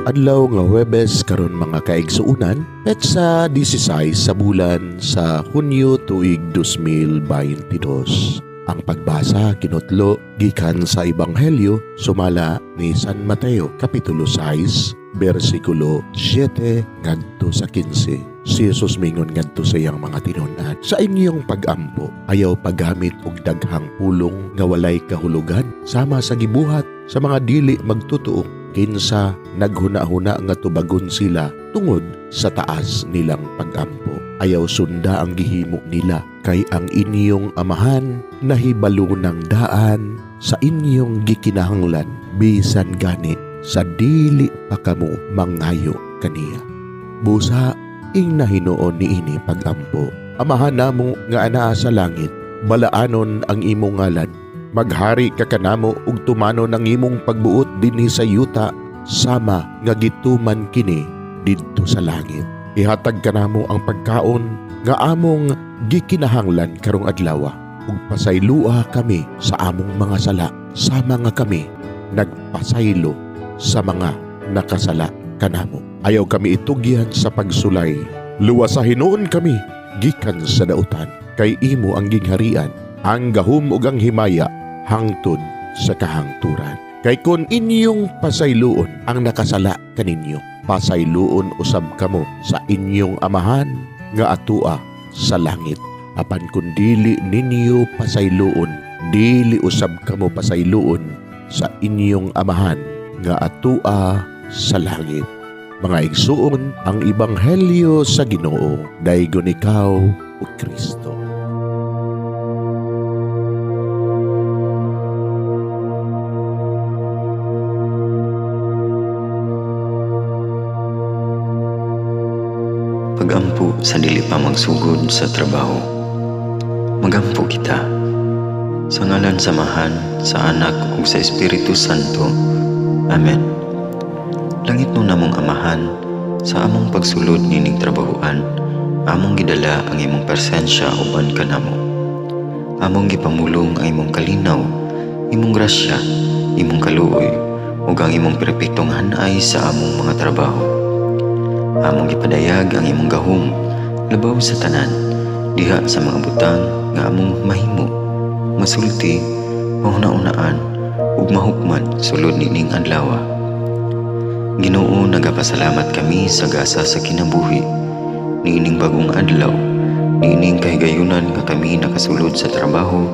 Adlaw nga Huwebes karon, mga kaigsuonan, petsa 16 sa bulan sa Hunyo, tuig 2022. Ang pagbasa kinutlo gikan sa Ebanghelyo sumala ni San Mateo, kapitulo 6, bersikulo 7 ngadto sa 15. Si Jesus mingon ngadto sa iyang mga tinun-an, "Sa inyong pagampo, ayaw paggamit og daghang pulong nga walay kahulugan sama sa gibuhat sa mga dili magtotoo, kinsa naghuna-huna nga tubagon sila tungod sa taas nilang pagampo. Ayaw sunda ang gihimo nila, kay ang inyong Amahan nahibalo ng daan sa inyong gikinahanglan bisan gani sa dili pa kamo mangayo kaniya. Busa ingna hinuon niini pagampo: Amahan namo nga anaa sa langit, balaanon ang imong ngalan. Maghari ka kanamo ug tumanon ang imong pagbuot dinhi sa yuta sama nga gituman kini didto sa langit. Ihatag kanamo ang pagkaon nga among gikinahanglan karong adlaw ug pasaylua kami sa among mga sala sama nga kami nagpasaylo sa mga nakasala kanamo. Ayaw kami itugyan sa pagsulay. Luwasa hinuon kami gikan sa dautan, kay imo ang gingharian, ang gahom ug ang himaya hangtod sa kahangturan. Kay kon inyong pasayloon ang nakasala kaninyo, pasayloon usab kamo sa inyong Amahan nga atua sa langit. Apan kung dili ninyo pasayloon, dili usab kamo pasayloon sa inyong Amahan nga atua sa langit." Mga igsuon, ang ebanghelyo sa Ginoo. Daygon ikaw, o Kristo. Pagampo sa dili pa magsugod sa trabaho. Magampo kita. Sa ngalan sa Amahan, sa Anak ug sa Espiritu Santo. Amen. Langitnon namong Amahan, sa among pagsulod nining trabahoan, among gidala ang imong presensya uban kanamo. Among gipamulong ang imong kalinaw, imong grasya, imong kaluoy, ug ang imong perpektong hanay sa among mga trabaho. Among gipadayag ang imong gahom labaw sa tanan diha sa mga butang nga among mahimo, masulti, mahuna-unaan ug mahukman sulod nining adlaw. Ginoo, nagapasalamat kami sa gasa sa kinabuhi niining bagong adlaw, niining kahigayunan nga kami nakasulod sa trabaho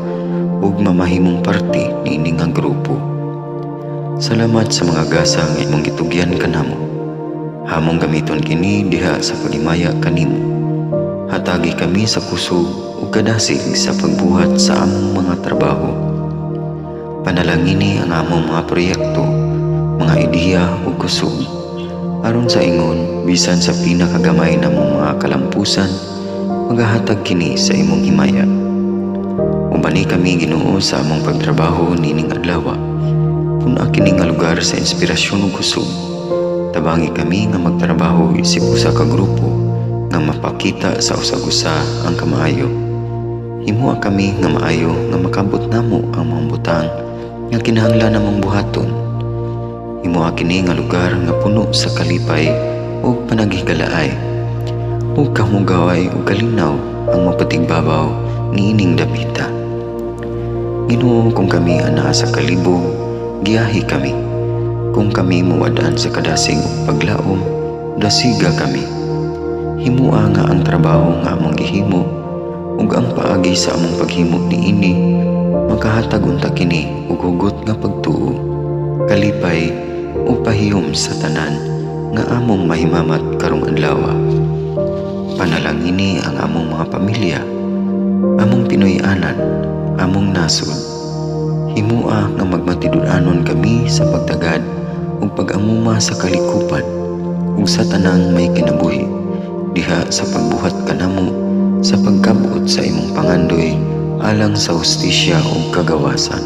ug mamahimong parte niini nga grupo. Salamat sa mga gasa nga imong gitugyan kanamo. Among gamiton kini diha sa paghimaya kanimo. Hatagi kami sa kusog ug kadasig sa pagbuhat sa among mga trabaho. Panalangini ang among mga proyekto, mga ideya ug kusog. Aron sa ingon, bisan sa pinakagamay namong mga kalampusan, magahatag kini sa imong himaya. Ubani kami, Ginoo, sa among pagtrabaho nining adlaw. Pun-a kini nga lugar sa inspirasyon ug kusog. Tabangi kami nga magtrabaho isip usa ka grupo nga mapakita sa usag-usa ang kamaayo. Himoa kami nga maayo nga makabot namo ang mga butang nga kinahanglan namong buhaton. Himoa kini nga lugar nga puno sa kalipay ug panaghigalaay. Ug kamugaway ug kalinaw ang mapatigbabaw niining dapita. Ginoo, kung kami anaa sa kalibog, giyahi kami. Kung kami muwad-an sa kadasig ug paglaom, dasiga kami. Himoa nga ang trabaho nga among gihimo ug ang paagi sa among paghimo niini makahatag unta kini og hugot nga pagtuo, kalipay ug pahiyom sa tanan nga among mahimamat karong adlaw. Panalangini ang among mga pamilya, among Pinoy-anan, among nasod. Himoa nga magmatinud-anon kami sa pagtagad ug pag-amuma sa kalikupan ug sa tanang may kinabuhi diha sa pagbuhat kanamo sa pagkabot sa imong pangandoy alang sa hustisya ug kagawasan.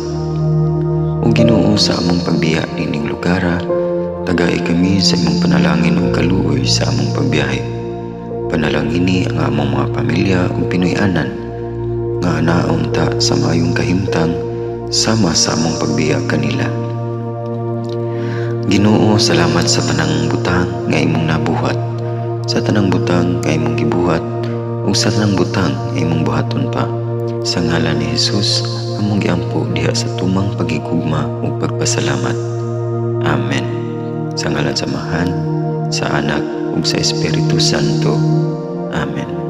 O Ginoo, sa among pagbiya nining lugara, tagai kami sa imong panalangin ug kaluoy sa among pagbiyahe. Panalangini ang among mga pamilya ug Pinoy-anan nga anaon ta sa maayong kahimtang sama sa among pagbiya kanila. Ginoo, salamat sa tanang butang nga imong nabuhat, sa tanang butang nga imong gibuhat, ug sa tanang butang nga imong buhaton pa. Sa ngalan ni Jesus, among giampo diha sa tumang pagigugma ug pagpasalamat. Amen. Sa ngalan sa Amahan, sa Anak ug sa Espiritu Santo. Amen.